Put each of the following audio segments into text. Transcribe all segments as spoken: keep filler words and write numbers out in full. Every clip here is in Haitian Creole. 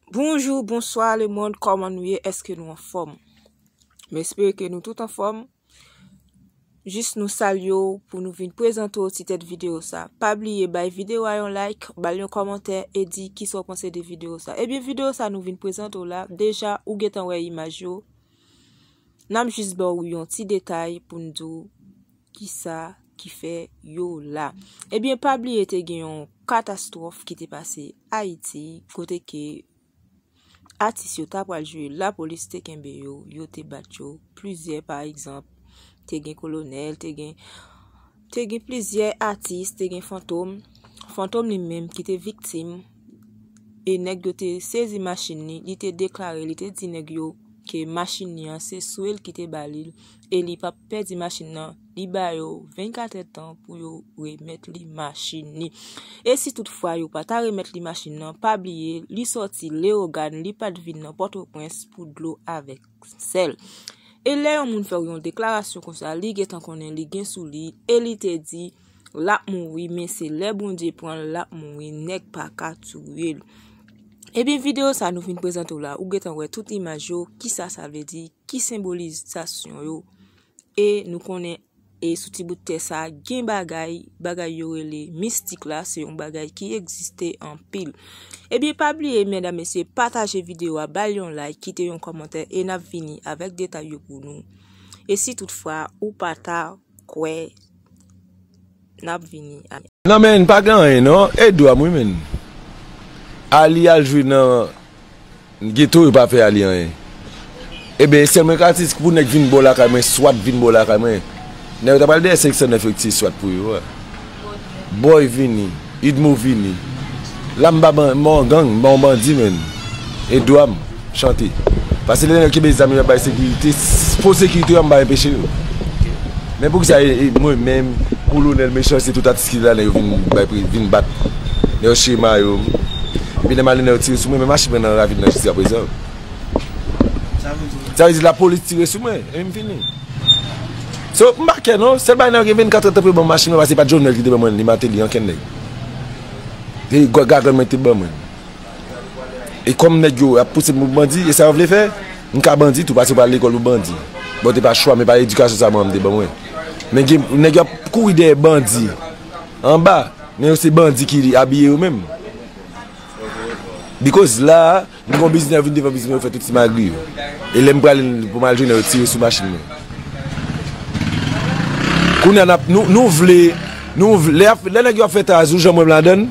Bonjou, bonswa lemonn, kòman nou ye? Èske nou anfòm? M espere ke nou tout anfòm. Jis nou salye w pou nou vin prezante w ti tèt videyo sa. Pa bliye bay videyo a yon like, ba l yon kòmantè e di kisa w panse de videyo sa. Ebyen, videyo sa nou vin prezante w la, deja ou gentan wè imaj yo. N ap jis ba w yon ti detay pou n di w kisa ki fè yo la. Ebyen, pa bliye te gen yon katastwòf ki te pase Ayiti, kote ke atis yo ta pral jwe, lapolis te kenbe yo, yo te bat yo. Plizyè, pa egzanp, te gen kolonèl, te gen, te gen plizyè atis, te gen Fantom. Fantom li menm ki te viktim, e nèg yo te sezi machin li, li te deklare, li te di nèg yo ke machin li an se swe l ki te ba li l, e li p ap pèdi machin nan. Li ba yo vennkat èdtan pou yo remèt li machin li. E si toutfwa yo pa ta remèt li machin nan, pa bliye, li sòti Leyogàn, li pa t vin nan Pòtoprens pou dlo avèk sèl. E lè yon moun fè w yon deklarasyon konsa, li gentan konnen li gen sou li, e li te di l ap mouri, men se lè Bondye pran l, l ap mouri, nèg pa ka touye l. Ebyen, videyo sa nou vin prezante w la, ou gentan wè tout imaj yo, kisa sa vle di, ki senbolizasyon yo. E nou konnen, e sou ti bout tè sa, gen bagay, bagay yo rele mistik la, se yon bagay ki egziste anpil. Ebyen, pa bliye, medam, mesye, pataje videyo a, ba l yon like, kite yon kòmantè, e n ap vini avèk detay yo pou nou. E si toutfwa ou pa ta kwè, n ap vini. Non, men, pa gen anyen, non. E dwa m, wi, men. Ali al jwe nan geto, yo pa fè Ali anyen. Ebyen, sèl mwen ka di, pou nèg vin bò lakay mwen, swat vin bò lakay mwen. Nèg yo ta pral dèyè senk san nèf yo ki tiye swat pou yo a. Boy vini, Idmo vini. La m pa ban-, m pa yon gang, m pa yon bandi, men. E dwa m chante. Paske lè nèg kenbe zam yo ap bay sekirite, s-, pou sekirite yo, m pa enpeche yo. Men poukisa e, e mwen menm, kolonèl, mechan, se tout atis ki la, nèg yo vin bay pri, vin bat. Nèg yo chire mayo m. Epi lè m ale, nèg yo tire sou mwen, men machin mwen nan ravin nan jiskaprezan. Sa vle di lapolis tire sou mwen, e m fini. So, m pa kè non, sèl bagay nan gen vennkat èdtan pou yo ban m machin mwen, paske se pa t Jovenel ki te ban mwen li, Martelly, ankenn nèg. Se gwa-, gagann mwen ki te ban mwen. E kòm nèg yo ap pouse m pou bandi, e sa yo vle fè, m ka bandi tou, paske yo pa al lekòl pou bandi. Bon, te pa chwa, men pa edikasyon sa manman m te ban mwen. Men gen nèg yo ap kouri dèyè bandi anba, men yo se bandi ki abiye yo menm. Because la, m gon biznis, yo vin devan biznis mwen, yo fè tout ti magri yo. E lè m prale pou m al jwenn yo, yo tire sou machin mwen. Kounye a n ap, nou, nou vle, nou vle, lè, lè nèg yo ap fè taz, ou janm wè m ladann?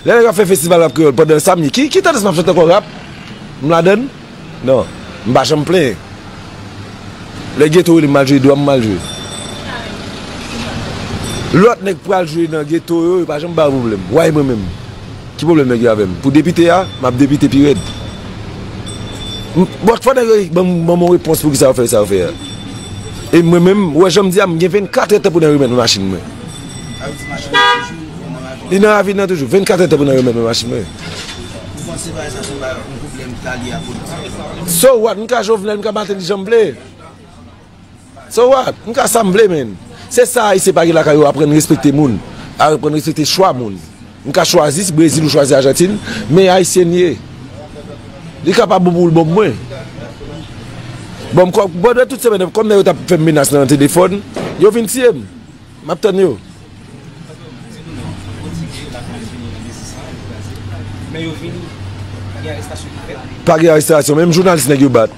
Lè nèg yo ap fè festival rap kreyòl pandan sa m ye, ki, ki tandans m ap chante ankò, rap? M ladann? Non, m pa janm plenyen. Lè geto rele m al jwe, dwa m m al jwe. Lòt nèg pral jwe nan geto yo, yo pa janm ba yo pwoblèm. Why mwen menm? Ki pwoblèm nèg yo avè m? Pou depite a, m ap depite pi rèd. M, bon, fò nèg yo ban m, ban m yon repons poukisa yo fè sa yo fè a. E mwen menm, ou wè jan m di a, m gen vennkat èdtan pou nèg remèt mwen machin mwen. Li nan ravin nan toujou. Vennkat èdtan pou nèg remèt mwen machin mwen. Ou panse bagay sa se yon bagay, yon pwoblèm ki ta lye a politik? So what? M ka Jovenel, m ka Martelly jan m vle. So what? M ka sa m vle, men. Se sa Ayisyen pa gen lakay yo, aprann respekte moun. Aprann respekte chwa moun. M ka chwazi Brezil ou chwazi Ajantin, men Ayisyen li ye. Li kapab bon pou l bon pou mwen. Bon, m kò, bon, tout semèn, kòm nèg yo t ap fè m menas nan telefòn, yo vin tiye m. M ap tann yo. Men yo vini, pa gen arestasyon ki fèt. Pa gen arestasyon, menm jounalis nèg yo bat.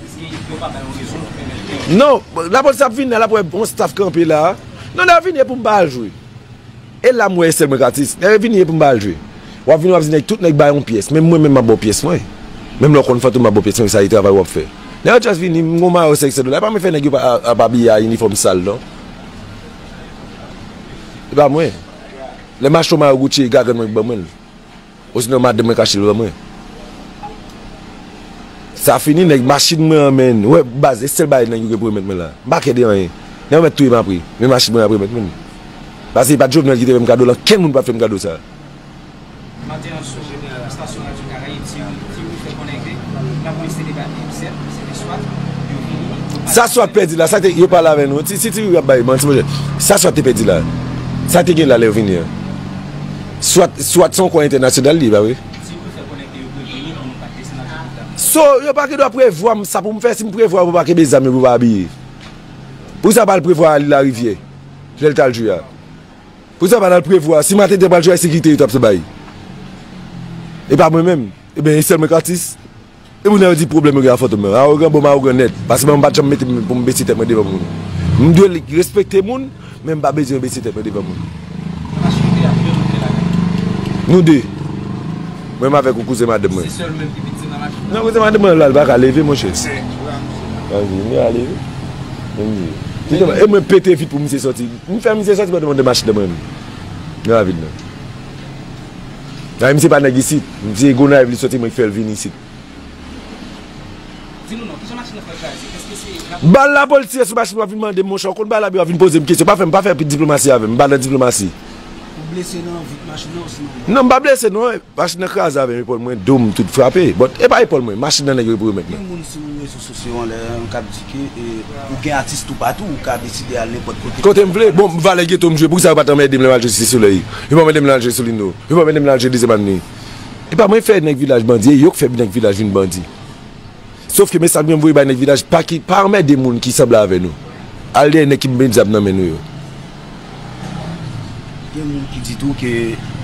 Èske yo pa bay yon rezon ki pèmèt ke... Non, lapolis ap vini la, l ap wè yon staff kanpe la. Non, lè yo vini, e pou m pa al jwe. E la m wè e sèl mwen k atis. Lè yo vini, e pou m pa al jwe. W ap vini, w ap di nèg, tout nèg bay yon pyès. Menm mwen menm, m ap ba w pyès mwen. Menm lè w konn Fantom, m ap ba w pyès mwen, sa e travay w ap fè. Lè yo just vini, m gon mayo senk san dola. E pa mwen fè nèg yo pa, ap abiye a inifòm sal, non. E pa mwen. Lè m achte yon mayo Gucci, e gagann mwen ki ban mwen l. Osinon madanm mwen k achte l ban mwen. Sa fini, nèg, machin mwen an, menn. Ou wè, baz, e sèl bagay nèg yo gen pou remèt mwen la. M pa kè de anyen. Nèg yo mèt touye m apre. Men machin mwen ap remèt mwen. Paske e pa t Jovenel ki te fè m kado l, ankenn moun pa t fè m kado sa. Maten an, sou estasyon Radyo Karayib, Ti Wi, Ti Wi fè konnen ke lapolis te debake, sèt, se te swat, yo vini. Sa swat pèdi la, sa te, yo pale avè nou. Ti, si Ti Wi ap bay manti, monchè. Sa swat te pèdi la. Sa te gen la lè yo vini an. Swat, swat se yon kò entènasyonal li ye, pa vre? So, yo pa gen dwa prevwa m sa pou m fè, si m prevwa yo pa kenbe zam yo pou pa abiye. Poukisa yo pa al prevwa Larivyè, lè l t al jwe a? Poukisa yo pa t al prevwa, si maten te pral jwe a, sekirite yo t ap bay? E pa mwen menm. Ebyen, e sèl mwen k atis. E moun yo di pwoblèm yo gen a Fantom nan. Awogan, bon, m awogan nèt. Paske mwen pa t janm mete m pou m bese tèt mwen devan moun. M dwe respekte moun, men m pa bezwen bese tèt mwen devan moun. Nou de. Mwen menm avèk yon kouzen madanm mwen. Se sèl ou menm ki viktim nan machin nan? Non, kouzen madanm mwen la, li pa ka leve, monchè. Anvi, m a leve. M di. Kite mwen, e mwen pete vit pou misye sòti. M fè misye sòti, mwen te mande machin nan mwen menm. Nan ravin nan. Nan, misye pa nèg isit. Misye Gonayiv li sòti, mwen ki fè l vin isit. Di nou non, kijan machin nan fè kraze? Èske se la... Bal la polis tire sou machin, w ap vin mande m, monchè, w konn bal la, w ap vin poze m kesyon. Pa fè m, pa fè diplomasi avè m, m pa nan diplomasi. Ou blese nan vit machin nan osinon? Non, m pa blese non. Machin nan kraze avè m, epòl mwen, do m tout frape. But e pa epòl mwen, machin nan nèg yo pou remèt mwen. Gen moun sou rezo sosyo anlè an k ap di ke, e, ou gen atis toupatou, ou ka deside al nenpòt kote. Kote m vle. Bon, valè geto m jwe, poukisa yo pa t anmède m lè m al jwe Site Solèy? Yo pa anmède m lè m al jwe Solino. Yo pa anmède m lè m al jwe Dezyèm Avni. E pa mwen fè nèg vilaj bandi, e yo k fè nèg vilaj vin bandi. Sof ke mesaj mwen voye bay nèg vilaj, pa ki, pa anmède moun ki sanble avè nou. Al dèyè nèg ki met zam nan men nou yo. Gen moun ki di tou ke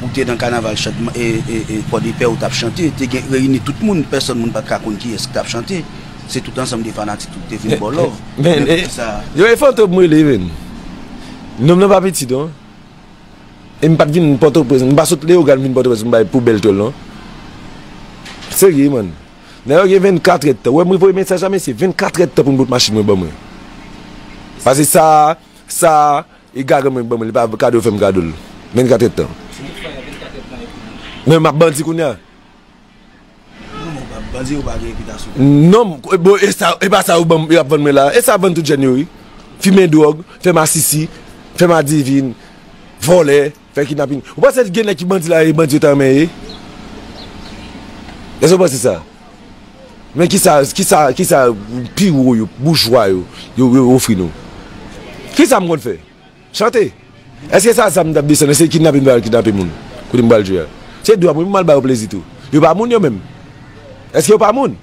ou te nan kanaval chan-, e, e, e, Pòdepè, ou t ap chante, te gen reyini tout moun, pèsòn moun pa t ka konn kiyès ki t ap chante. Se tout ansanm de fanatik tou ki te vin ba w love. Men, men, men, e, sa, yo e Fantom m rele, men. Nonm nan pa piti non. E m pa t vin Pòtoprens, m pa sot Leyogàn vin Pòtoprens pou m bay pou bèl tòl non. Serye, man. Nèg yo gen vennkatrè tan. Ou wè m voye mesaj la, mesye, vennkatrè tan pou m pot machin mwen ban mwen. Paske sa, sa, e gagan mwen ban mwen, li pa kado fè m kado l. Vennkatrè tan. Men m ap bandi kounye a. Non, men w pa bandi, ou pa gen repitasyon. Non, bon, e sa, e pa sa yo ban m, y ap vann mwen la. E sa vann tout jèn yo, wi. Fimen dwòg, fè masisi, fè madivin, vòlè, fè kidnapin. Ou panse gen nèg ki bandi la, e bandi yo ta renmen ye? Èske w panse sa? Men kisa, kisa, kisa pi wo yo, boujwa yo, yo, yo ofri nou? Kisa m konn fè? Chante. Èske sa zam m t ap desann? Èske kidnape m pral kidnape moun? Kote m pral jwe a? Se dwa pou m al ba yo plezi tou. Yo pa moun yo menm. Èske yo pa moun?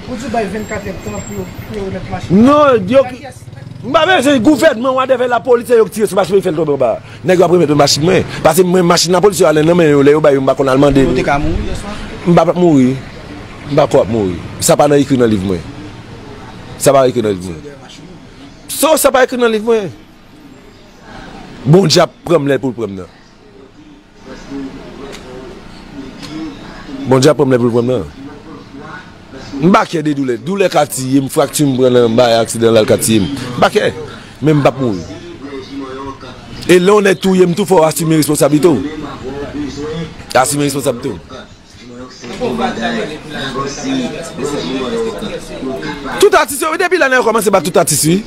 Ou di w bay vennkatrè tan pou yo, pou yo remèt machin nan. Non, yo ki, m pa bezwen gouvènman, whatever, lapolis, se yo k tire sou machin mwen, fè l tonbe anba. Nèg yo ap remèt mwen machin mwen. Paske mwen, machin lapolis yo ale nan men yo, lè yo bay yo, m pa konn al mande. Ou te ka mouri yè swa? M pa p ap mouri. M pa kwè w ap mouri. Sa pa nan ekri nan liv mwen. Sa pa ekri nan liv mwen. So, sa pa ekri nan liv mwen. Bondye ap pran m lè pou l pran m nan. Bondye ap pran m lè pou l pran m nan. M pa kè de doulè. Doulè ka tiye m, frakti m pran nan bay aksidan la, l ka tiye m. M pa kè. Men m p ap mouri. E lè yon nèg touye m tou, fò w asime responsablite w. Asime responsablite w. Tout atis yo, wi, depi la nèg yo kòmanse bat tout atis, wi.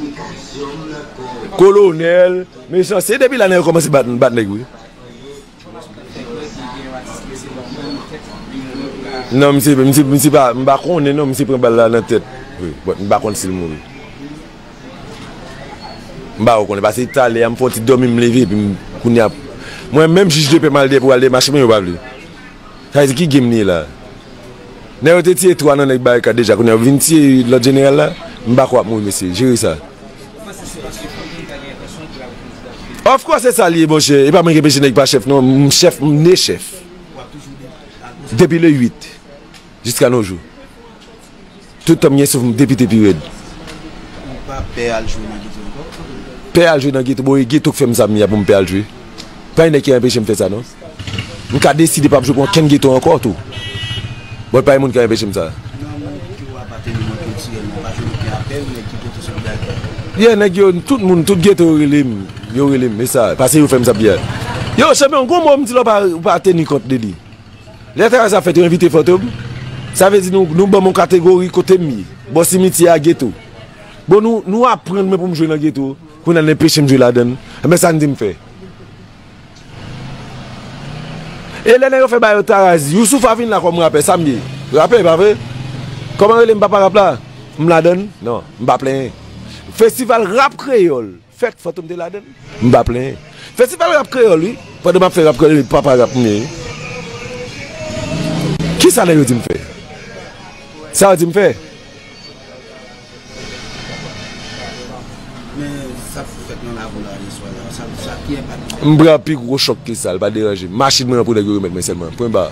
Kolonèl, mechanste, depi la nèg yo kòmanse bat, bat nèg, wi. Non, misye, misye, misye pa, m pa konnen non, misye pran bal la nan tèt. Wi, but m pa konn si l mouri. M pa konnen, paske talè a m fè yon ti dòmi, m leve, epi m, kounye a, mwen menm jij de pè m al dèyè pou al dèyè machin mwen, yo pa vle. Sa vle di ki game li ye la? Nèg yo te tiye twa nan nèg Barikad deja, kounye a yo vin tiye lòt jeneral la? M pa kwè w ap mouri, mesye. Jere sa. Of course, se sa l ye, monchè. E pa mwen ki enpeche nèg pa chèf, non. M chèf, m ne chèf. Depi le uit, jiska nos jours. Tout tan m gen souf, m depite pi rèd. Ou pa pè al jwe nan geto ankò? Pè al jwe nan geto, bon, e geto k fè m sa m ye a pou m pè al jwe. Pa gen nèg ki anpeche m fè sa, non. M ka deside pa ap jwe pou okenn geto ankò tou. But pa gen moun ki ka anpeche m sa. Nan moun ki w apateni nan kiltirèl, ou pa jwenn okenn apèl, nèg ki pote solidarite? Yeah, nèg yo, tout moun, tout geto yo rele m. Yo rele m, e sa, paske yo fè m sa byen. Yo, chanpyon, gon mo m di la, ou pa, ou pa teni kont de li. Lè travay sa fèt, yo envite Fantom. Sa vle di nou, nou ban m yon kategori kote m ye. Bò simityè a, geto. Bon, nou, nou aprann mwen pou m jwe nan geto. Kounye a, n enpeche m jwe ladan l. Enben, sa n di m fè? E lè nèg yo fè bagay yo tarazi, Youssoupha vin la kòm rapè, sa m ye? Rapè, pa vre? Kòman rele m papa rap la? M ladan l? Non, m pa plenyen. Festival rap kreyòl. Fèt Fantom te ladan l. M pa plenyen. Festival rap kreyòl, wi. Pandan m ap fè rap kreyòl, papa rap m ye, wi. Kisa nèg yo di m fè? Sa yo di m fè? Men sa k fèt nan lakou la yè swa la, sa, sa ki enpak li fè? M pran pi gwo chòk ke sa, li pa deranje m. Machin mwen an pou nèg yo remèt mwen sèlman. Pwen ba.